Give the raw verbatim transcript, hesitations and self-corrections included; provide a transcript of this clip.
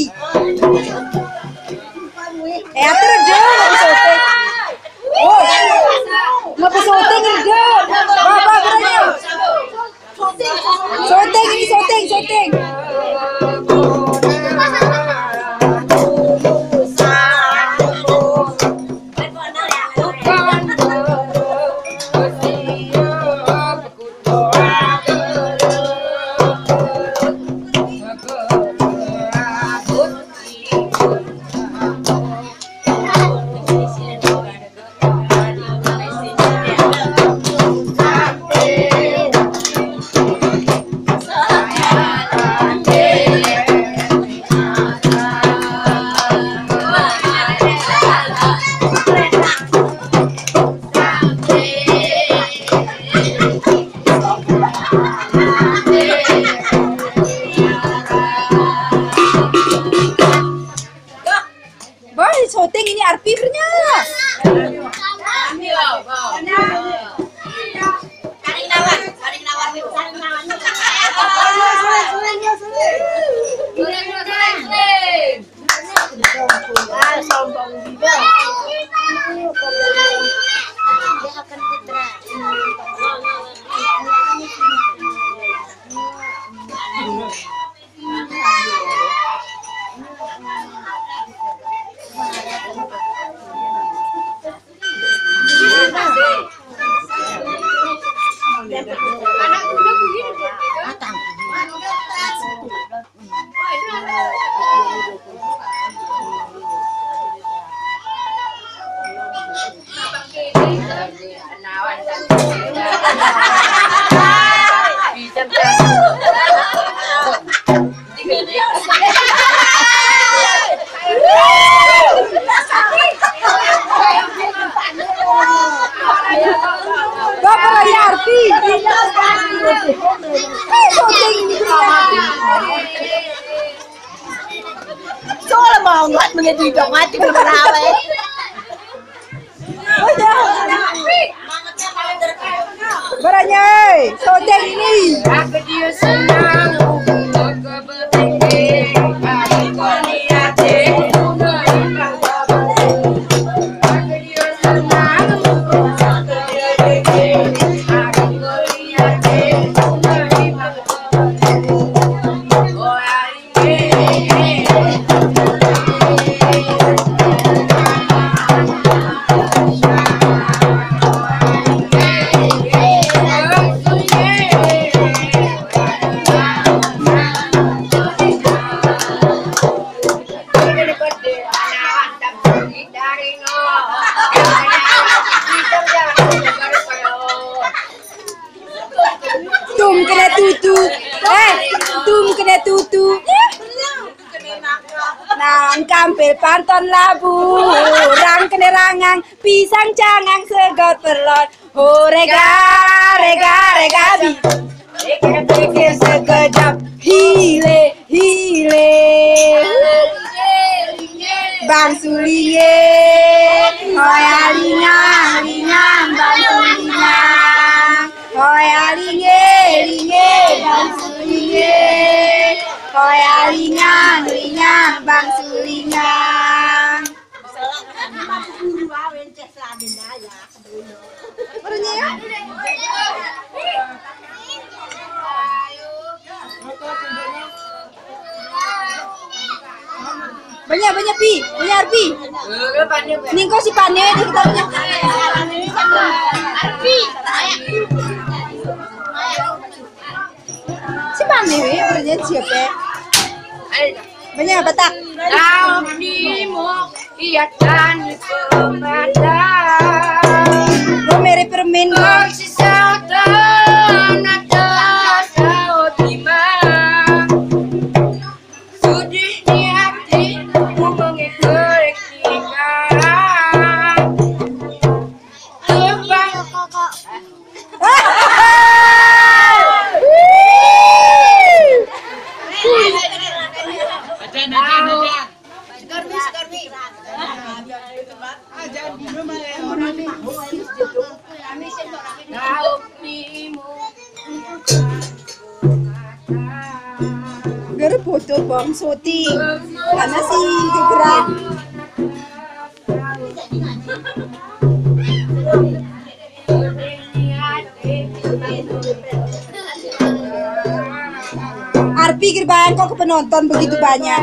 Eh, atur dong, ngapa syuting? Oh, ngapa syuting, dong? Bapak, berani. Syuting ini, syuting, syuting. Bah, syuting ini Arpi bernya. Ah, sombong juga. Dia akan putra. Soalnya mau nggak menjadi dong mati berapa? Beranya, eh, syuting ini. Tum kena tutu, eh, tum kena tutu. Nang kampil panton labu, rang kena rangang, pisang cangang segot perlon. Ho rega, rega, rega bi. Pikir-pikir sekejap, hile, hile. Bang Sulinge, hoy alingang, lingang, Bang Sulinge. Hoy alinge, linge, Bang Sulinge. Hoy alingang, lingang, Bang Sulinge. Banyak, banyak, Pi. Banyak, Arpi. Ningko si Pane, di kita punya. Arpi. Si Pane, banyak siapa? Banyak, Batak. Tau ni mo iya tani pemata. Lo mere permen. Sisa tanah tau di ma. Sudih ni ati ku mengekor kita. Tebang. Foto bang syuting. Ana si gerak. Arpi gerbang kok penonton begitu banyak.